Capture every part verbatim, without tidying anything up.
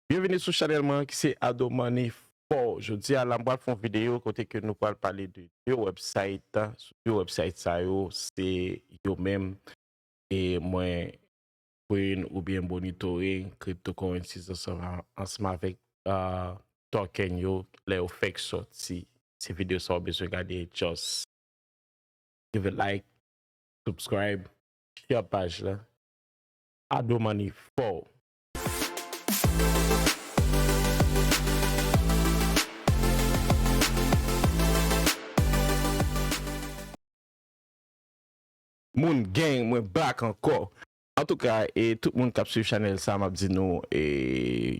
Byenvini sou chanèl mwen ki se Ado Money Four. Jodi a la, m pral fè yon videyo kote ke nou pral pale de de website, sou de website sa yo, se yo menm, e mwen, Coin oubyen monitoring cryptocurrencies ansanm, ansanm avèk, ah, token yo, lè yo fèk sòti. Se videyo sa w bezwen gade, just give a like, subscribe, share paj la. Ado Money Four. Moun gang, mwen back ankò. Antouka, e tout moun k ap swiv chanèl sa, m ap di nou, e,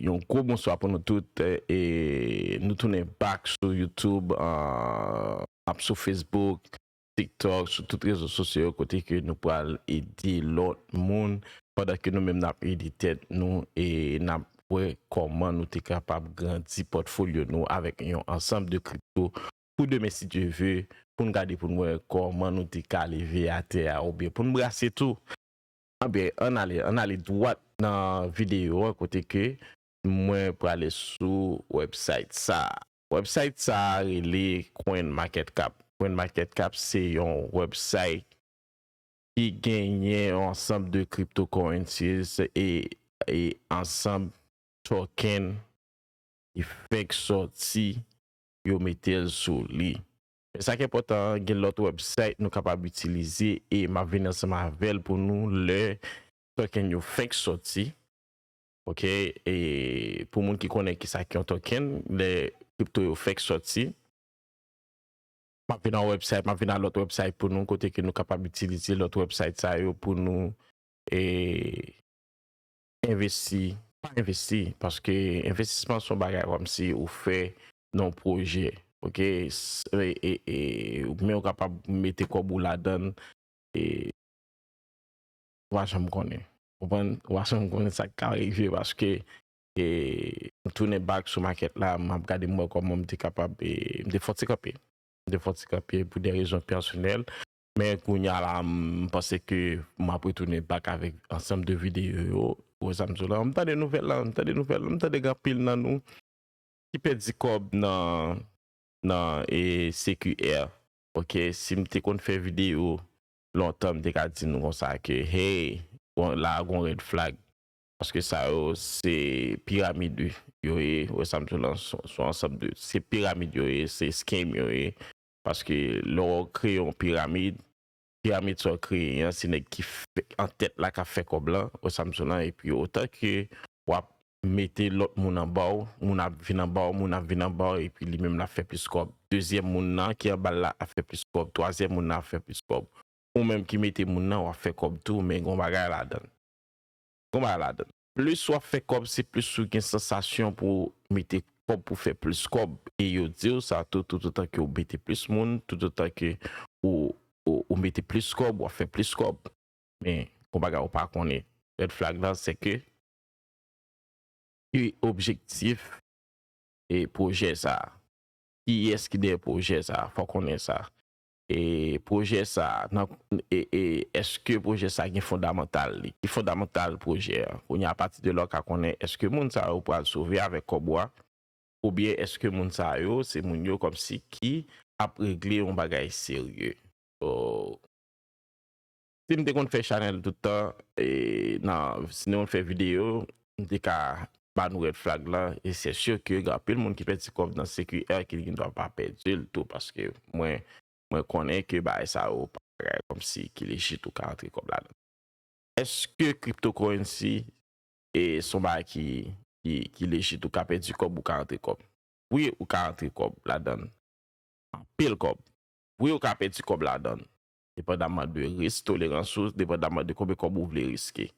yon gwo bonswa pou nou tout. E nou tounen back sou YouTube, ah, ap sou Facebook, TikTok, sou tout rezo sosyo yo, kote ke nou pral ede lòt moun, pandan ke nou menm n ap ede tèt nou, e n ap wè kòman nou te kapab grandi pòtfolyo nou avèk yon ansanm de kripto pou demen, si Dye ve, pou n gade, pou n wè kòman nou te ka leve atè a, oubyen pou n brase tou. Anben, ann ale, ann ale dwat nan videyo an, kote ke mwen prale sou website sa. Website sa rele CoinMarketCap. CoinMarketCap se yon website ki genyen yon ansanm de cryptocurrencies e, e ansanm token ki fèk sòti, yo mete l sou li. Men sa k enpòtan an, gen lòt website nou kapab itilize e m ap vin ansanm avè l pou nou lè token yo fèk sòti. Oke, e pou moun ki konnen kisa ki yon token, lè kripto yo fèk sòti, m ap vin nan website, m ap vin nan lòt website pou nou, kote ke nou kapab itilize lòt website sa yo pou nou, e, envesti, pa envesti, paske envestisman se yon bagay kòmsi ou fè nan yon pwojè, oke? S-, e, e, e, men ou kapab mete kòb ou ladan l, e, ou pa janm konnen. Konprann? Ou pa janm konnen sa k ka rive paske, e, m tounen back sou market la, m ap gade m wè kòman m te kapab, e, m te fè yon ti kanpe. M te fè yon ti kanpe pou de rezon pèsonèl. Men kounye a la, m panse ke m ap retounen back avèk ansanm de videyo yo. Ou wè sa m di w la? M tande nouvèl la, m tande nouvèl la, m tande gen anpil nan nou ki pèdi kòb nan, nan, e, C Q R. Oke, si m te konn fè videyo lontan, m te ka di nou konsa ke, hey, bon, la gon red flag. Paske sa yo, se piramid yo ye, ou wè sa m di w la, se, se ansanm de, se piramid yo ye, se scam yo ye. Paske lè w kreye yon piramid, piramid sa w kreye an, se nèg ki fè, an tèt la k ap fè kòb la, ou wè sa m di w la, epi otan ke w ap mete lòt moun anba w, moun ap vin anba w, moun ap vin anba w, epi li menm l ap fè plis kòb. Dezyèm moun nan ki anba l la ap fè plis kòb, twazyèm moun nan ap fè plis kòb. Ou menm ki mete moun nan, w ap fè kòb tou, men gon bagay ladan l. Gon bagay ladan l. Plis w ap fè kòb, se plis ou gen sansasyon pou w mete kòb, pou w fè plis kòb. E yo di w sa tou, toutotan ke w mete plis moun, toutotan ke ou, ou, ou mete plis kòb, w ap fè plis kòb. Men, gon bagay ou pa konnen. Red flag la, se ke ki objektif e pwojè sa a? Kiyès ki dèyè pwojè sa a? Fò w konnen sa. E pwojè sa a, nan, e, e, èske pwojè sa a gen fondamantal li? Ki fondamantal pwojè a? Kounye a, apati de la, w ka konnen èske moun sa yo pral sove avèk kòb ou a, oubyen èske moun sa yo, se moun yo kòmsi ki ap regle yon bagay serye? So, si m te konn fè chanèl tout tan, e, nan, si m te konn fè videyo, m te ka ba nou red flag la, e se si ke gen anpil moun ki pèdi kòb nan C Q R ki gendwa pa pèdi l tou, paske mwen, mwen konnen ke bagay sa yo pa bagay kòmsi ki lejit ou ka antre kòb ladan. Èske cryptocurrency e se yon bagay ki, ki, ki lejit, ou ka pèdi kòb, ou ka rantre kòb? Wi, ou ka rantre kòb ladan l. Anpil kòb. Wi, ou ka pèdi kòb ladan l. Depandamman de risk tolerans ou, depandamman de konbyen kòb ou vle riske.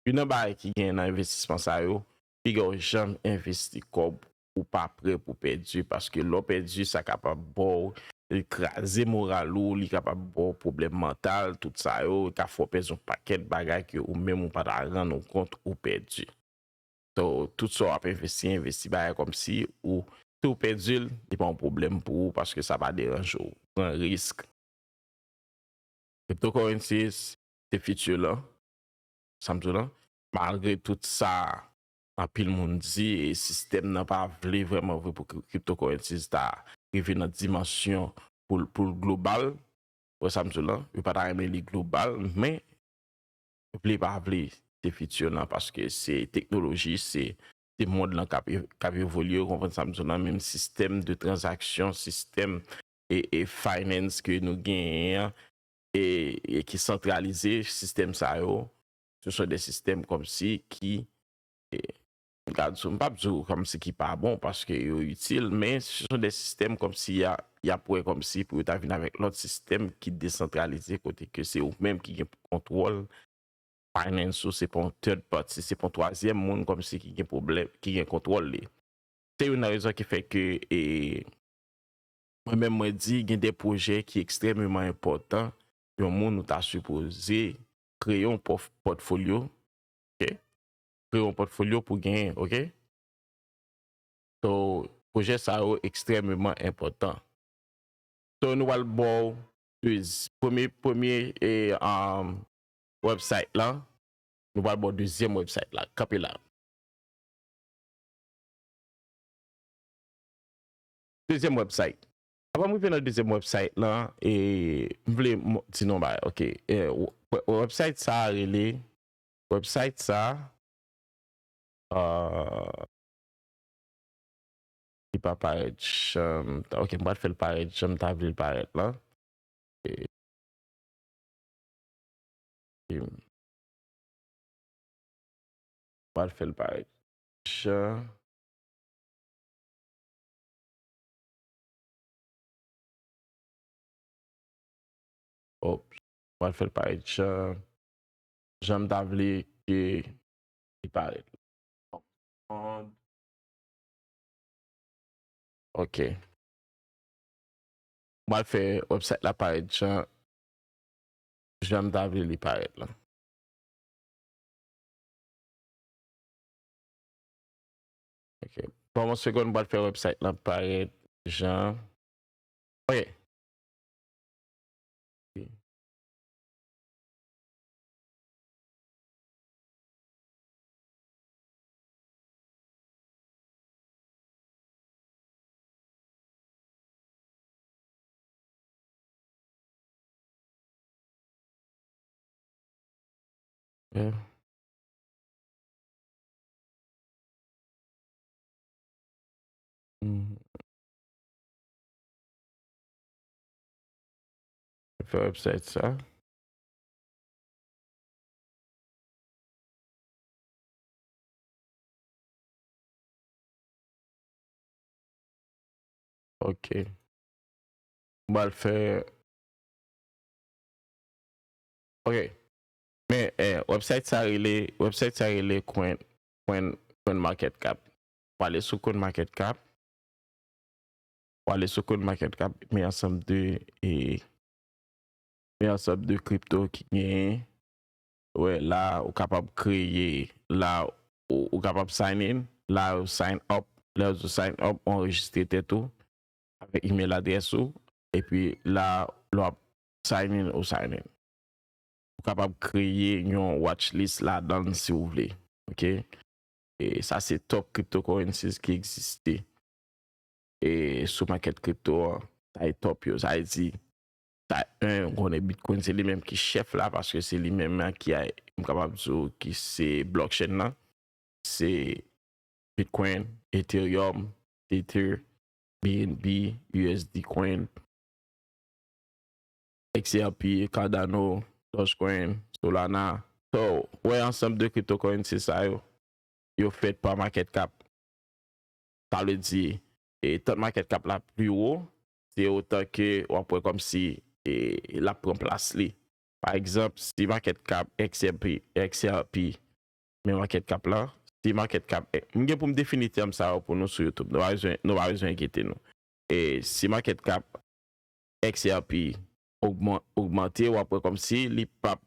Youn nan bagay ki genyen nan envestisman sa yo, piga w janm envesti kòb ou pa prè pou pèdi, paske lè w pèdi, sa kapab ba w, li kraze moral ou, li kapab ba w pwoblèm mantal, tout sa yo, li ka fè w pèdi yon pakèt bagay ke ou menm ou pa ta rann ou kont ou pèdi. So, tout sa w ap envesti, envesti bagay kòmsi ou, si w pèdi l, li pa yon pwoblèm pou ou, paske sa pa deranje w. Pran risk. Cryptocurrencies, se future lan. Sa m di w lan. malgre tout sa anpil moun di, e sistèm nan pa vle vrèman vre pou cryptocurrencies ta rive nan dimansyon pou l, pou l global. Wè sa m di w lan, yo pa ta renmen li global, men vle pa vle, se fiti lan, paske se teknoloji, se, se mond lan k ap, k ap evolye, w konprann sa m di w lan, menm sistèm de tranzaksyon, sistèm e, e finance ke nou genyen an, e, e ki santralize, sistèm sa yo, ce sont des systèmes kòmsi ki, e, m ka di w, m p ap di w kòmsi ki pa bon, paske yo itil, men ce sont des systèmes kòmsi y a, y ap wè kòmsi pou yo ta vin avèk lòt sistèm ki desantralize, kote ke se ou menm ki gen kontwòl finance ou, se pa yon third party, se pa yon twazyèm moun kòmsi ki gen pwoblèm, ki gen kontwòl li. Se youn nan rezon ki fè ke, e, mwen menm mwen di gen de pwojè ki ekstrèmeman enpòtan, yon moun ou ta sipoze kreye yon pòf-, pòtfolyo, ok? Kreye yon pòtfolyo pou genyen, ok? So, pwojè sa yo ekstrèmeman enpòtan. So, nou pral ba w dez-, premye, premye, e, um, website la. Nou pral ba w dezyèm website la. Kanpe la. Dezyèm website. Avan m rive nan dezyèm website lan, e, m vle mo-, di nou bagay. Ok. E, w-, w-, website sa a rele, website sa a, euh, li pa parèt jan m ta, ok, m pral fè l parèt jan m ta vle l parèt lan. E, e m pral fè l parèt jan. Ops, m pral fè l parèt jan, jan m ta vle ke li parèt. Ok. M pral fè website la parèt jan, jan m ta vle li parèt lan. Ok. Ban m yon segonn, m pral fè website lan parèt jan. Ok. Yeah. Mhm. Fè website sa. Ok. M pral fè. Ok. Men, eh, website sa rele, website sa rele Coin, Coin, CoinMarketCap. W ale sou CoinMarketCap. W ale sou CoinMarketCap, men ansanm de, e, men ansanm de kripto ki genyen. Wè, la, ou kapab kreye, la, ou, ou kapab sign in, la, ou sign up, lè ou sign up, ou anrejistre tèt ou avèk email adrès ou, epi la, lè w ap sign in, ou sign in. Ou kapab kreye yon watchlist ladan l si w vle. Ok? E sa se top cryptocurrencies ki egziste. E sou market crypto an, sa e top yo. Sa vle di, sa en, ou konnen Bitcoin se li menm ki chèf la, paske se li menm ki a, m kapab di w ki se blockchain nan. Se Bitcoin, Ethereum, Tether, B N B, U S D Coin, X R P, Cardano, Dogecoin, Solana. So, w wè ansanm de cryptocurrency sa yo, yo fèt pa market cap. Sa vle di, e, tan market cap la pi wo, se otan ke w ap wè kòmsi, e, l ap pran plas li. Pa egzanp, si market cap X R P, X R P, men market cap la, si market cap, e, m gen pou m defini tèm sa yo pou nou sou YouTube. Nou pa bezwen, nou pa bezwen enkyete nou. E si market cap X R P ogman-, ogmante, w ap wè kòmsi li p ap,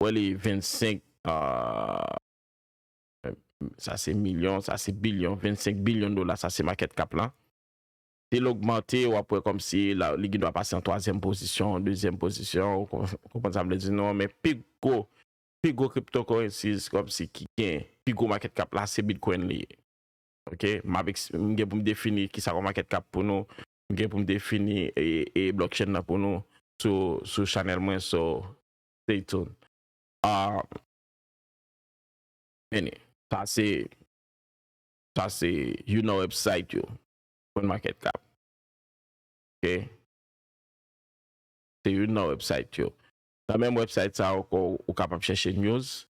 wè li vennsenk, ah, sa se milyon, sa se bilyon, vennsenk bilyon dola, sa se market cap la. Si l ogmante, w ap wè kòmsi la, li gendwa pase an twazyèm pozisyon, dezyèm pozisyon, ou kon-, konprann sa m vle di non, men pi gwo pi gwo cryptocurrencies kòmsi ki gen pi gwo market cap la, se Bitcoin li ye. Ok, m ap eks- m gen pou m defini kisa yon market cap pou nou. M gen pou m defini e, e blockchain nan pou nou sou, sou chanèl mwen, so stay tuned. Ah, anyway, sa se, sa se youn nan website yo. CoinMarketCap. Ok? Se youn nan website yo. Nan menm website sa ankò, ou kapab chèche news.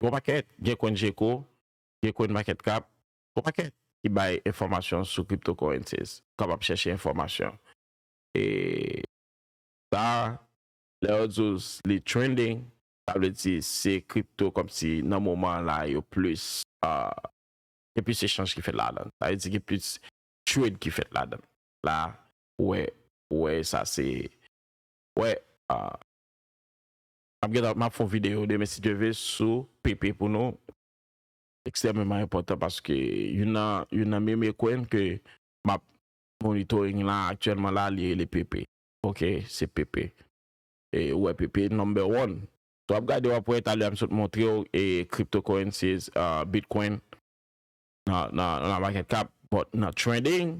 Gon pakèt, gen CoinGecko, gen CoinMarketCap, gon pakèt ki bay enfòmasyon sou cryptocurrencies. Ou kapab chèche enfòmasyon. E sa, lè yo di w li trending, sa vle di se crypto kòmsi nan moman la yo plis, ah, gen plis echanj ki fèt ladan. Sa vle di gen plis trade ki fèt ladan. La, ou wè, ou wè sa se, wè, ah, m ap gen, m ap fè yon videyo demen si Dye vle sou P P pou nou. Ekstrèmeman enpòtan paske youn nan, youn nan meme coin ke m ap monitoring la aktyèlman la, li rele P P. Ok, se P P. E ou wè P P number one. So w ap gade, w ap wè talè a m sot montre w e cryptocurrencies, ah, Bitcoin nan, nan, nan market cap, but nan trending,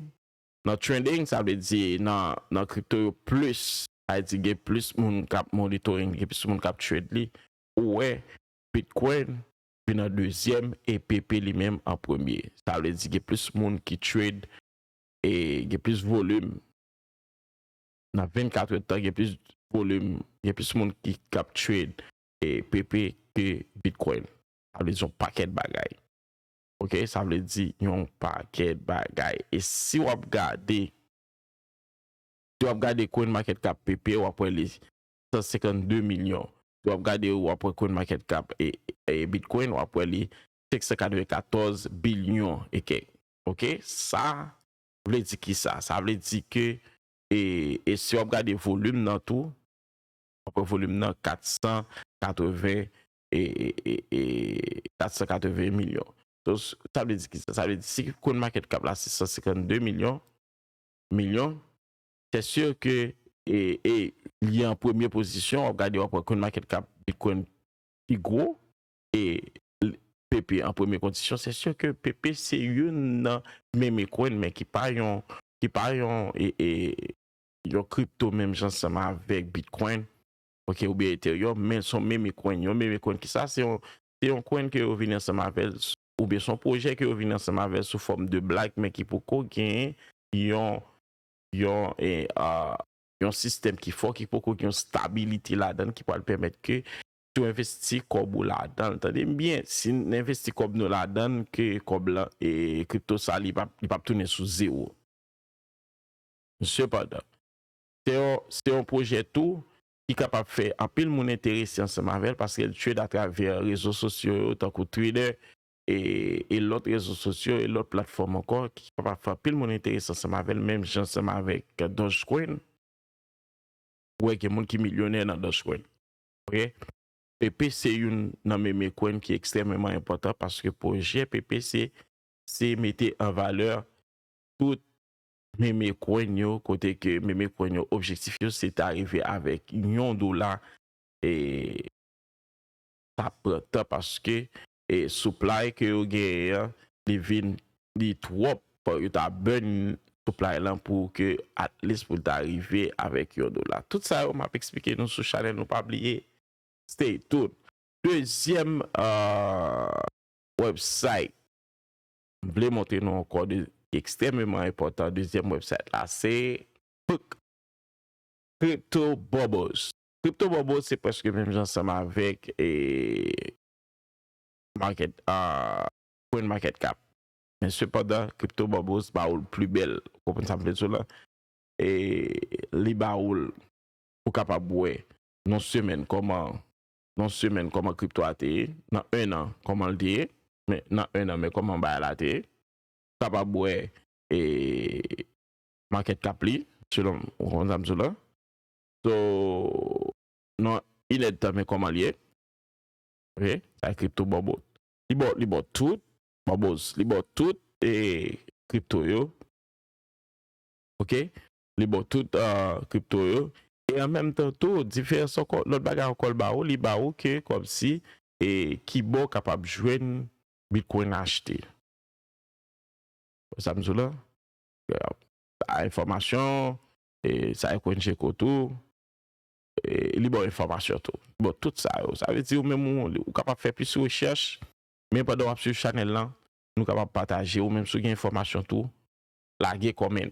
nan trending, sa vle di nan, nan crypto yo plis, sa vle di gen plis moun k ap monitoring, gen plis moun k ap trade li. Ou wè Bitcoin vin an dezyèm e P P li menm an premye. Sa vle di gen plis moun ki trade e gen plis volim. Nan vennkat èdtan, gen plis volim, gen plis moun ki, k ap trade e P P ke Bitcoin. Sa vle di yon pakèt bagay. Ok, sa vle di yon pakèt bagay. E si w ap gade, si w ap gade CoinMarketCap P P, w ap wè li san senkannde milyon. Si w ap gade, w ap wè CoinMarketCap e, e Bitcoin, w ap wè li senk san katrevenkatòz bilyon e kèk. Ok, sa vle di ki sa? Sa vle di ke, e, e si w ap gade volim nan tou, w ap wè volim nan kat san katreven, e, e, e, e, kat san katreven milyon. So, s- sa vle di ki sa? Sa vle di si CoinMarketCap la se san senkannde milyon, milyon, c'est sûr que, e, e li an premye pozisyon, w ap gade, w ap wè CoinMarketCap, Bitcoin pi gwo, e l- P P an premye kondisyon, c'est sûr que P P se youn nan meme coin, men ki pa yon, ki pa yon, e, e, yon crypto menm jan ansanm avèk Bitcoin, ok, oubyen Ethereum, men se yon meme coin. Yon meme coin ki sa? Se yon, se yon coin ke yo vin ansanm avè l, oubyen se yon pwojè ke yo vin ansanm avè l sou fòm de blag, men ki poko genyen yon, yon, e, a, yon sistèm ki fò, ki poko gen yon stabilite ladan l, ki pral pèmèt ke si w envesti kòb ou ladan l, tande m byen, si n envesti kòb nou ladan l, ke kòb lan, e, kripto sa, li p ap, li p ap tounen sou zewo. Sepandan, se yon, se yon pwojè tou ki kapab fè anpil moun enterese ansanm avè l, paske l trade atravè rezo sosyo yo, tankou Twitter, e, e lòt rezo sosyo, e lòt platfòm ankò, ki kapab fè anpil moun enterese ansanm avè l, menm jan ansanm avèk Dogecoin. Ou wè gen moun ki milyonè nan Dogecoin. Ok? P P se youn nan meme coin ki ekstrèmeman enpòtan, paske pwojè P P se, se mete an valè tout meme coin yo, kote ke meme coin yo, objektif yo, se ta rive avèk yon dola, e sa pran tan, paske, e supply ke yo genyen an, li vin, li twòp, fò yo ta burn supply lan pou ke at least pou l ta rive avèk yon dola. Tout sa yo m ap eksplike nou sou chanèl nou, pa bliye, stay tuned. Dezyèm, euh, website m vle montre nou ankò, de, ekstrèmeman enpòtan, dezyèm website la, se Hook. Crypto Bubbles. Crypto Bubbles se prèske menm jan ansanm avèk, e, market, ah, CoinMarketCap. Men sepandan, Crypto Bubbles ba ou l pi bèl. Ou konprann sa m vle di w la? E li ba ou l, ou kapab wè nan semèn kòman, nan semèn kòman kripto a te ye, nan en an kòman l te ye, men nan en an, men kòman bagay la te ye. Ou kapab wè, e, market cap li, selon ou konn sa m di w la. So, nan inèdtan, men kòman l ye. Ok, sa e Crypto Bubble. Li ba w, li ba w tout, Bubbles, li ba w tout, e, kripto yo. Ok? Li ba w tout, euh, kripto yo. E an menm tan tou, diferans ankò, lòt bagay ankò l ba ou, li ba ou ke kòmsi e ki bò w kapab jwenn Bitcoin achte. Sa m di w la, a enfòmasyon, e sa e Coincheco tou, e li ba w enfòmasyon tou. Li ba w tout sa yo. Sa vle di ou menm ou, ou kapab fè plis rechèch, men pandan w ap swiv chanèl lan, nou kapab pataje ou menm si w gen enfòmasyon tou, lage comment,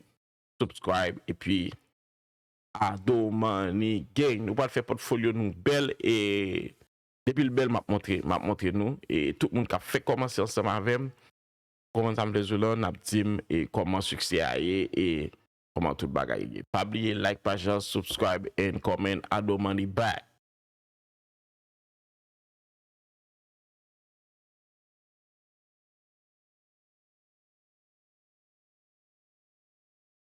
subscribe, epi Ado Money Gang. Nou pral fè pòtfolyo nou bèl e depi l bèl m ap montre, m ap montre nou e tout moun k ap fèk kòmanse ansanm avè m. Kòman sa m vle di w la, n ap di m e kòman siksè a ye e kòman tout bagay ye. Pa bliye like paj la, subscribe and comment. Ado Money back.